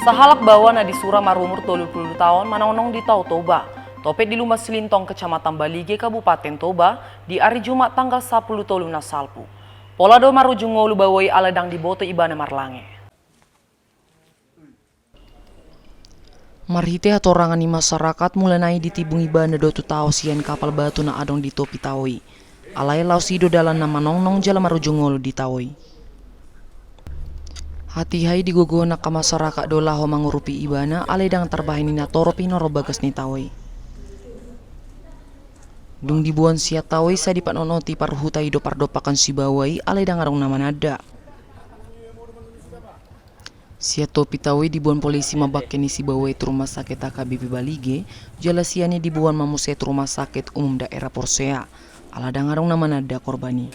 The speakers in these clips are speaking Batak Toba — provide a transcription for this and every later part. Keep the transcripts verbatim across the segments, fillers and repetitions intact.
Sahalak baoa na disura marumur tolu pulu taon manongnong di Tao Toba, topet di Lumban Silintong, Kecamatan Balige, Kabupaten Toba, di ari Jumat tanggal sampulu tolu na salpu. Pola do marujung ngolu baoa i alai ndang diboto ibana marlange. Marhite hatorangan ni masyarakat, mula nai ditimbung ibana do tu tao sian kapal batu na adong di topi tao i. Alai laos i do dalanna manongnong jala marujung ngolu di tao i. Hatiha i digogohon angka masyarakat do laho mangurupi ibana, alai ndang tarbahen i natorop i noro bagas ni tao i. Dung diboan sian tao i, sai dipanotnoti parhuta i do pardompakan sibaoa i, alai ndang adong na mananda. Sian topi tao i diboan polisi mambangke ni sibaoa i tu rumah sakit H K B P Balige, jala sian i diboan ma muse tu rumah sakit umum daerah Porsea, ala ndang adong na mananda korban i.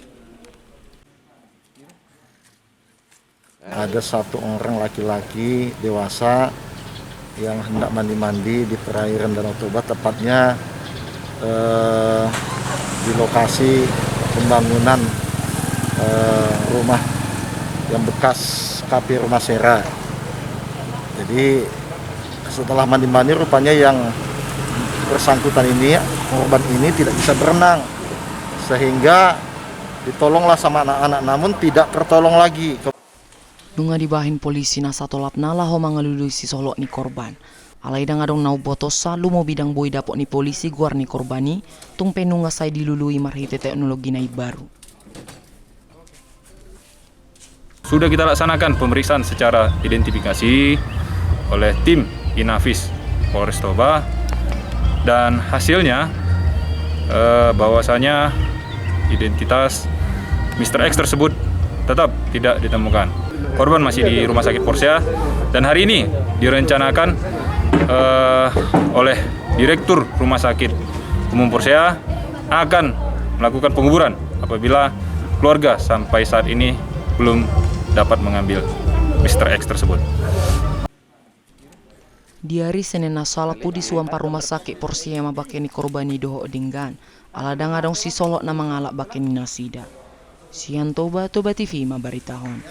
Ada satu orang laki-laki dewasa yang hendak mandi-mandi di perairan Danau Toba, tepatnya eh, di lokasi pembangunan eh, rumah yang bekas kafe Rumah Sera. Jadi setelah mandi-mandi, rupanya yang bersangkutan ini, korban ini tidak bisa berenang, sehingga ditolonglah sama anak-anak, namun tidak tertolong lagi. Nunga dibahen polisi na satolapna laho mangalului sisolhot ni korban. Alai ndang adong na umbotosa, lumobi ndang boi dapot ni polisi goar ni korban i, tung pe nunga sai dilului marhite teknologi na imbaru. Sudah kita laksanakan pemeriksaan secara identifikasi oleh tim Inafis Polres Toba, dan hasilnya eh, bahwasanya identitas Mister X tersebut tetap tidak ditemukan. Korban masih di Rumah Sakit Porsea, dan hari ini direncanakan eh, oleh Direktur Rumah Sakit Umum Porsea akan melakukan penguburan apabila keluarga sampai saat ini belum dapat mengambil Mister X tersebut. Di ari Senen na salpu, disuan parrumah sakit Porsea mambangke ni korban i dohot denggan, ala ndang adong sisolhot na mangalap bangke ni nasida. Sian Toba, Toba T V mambaritahon.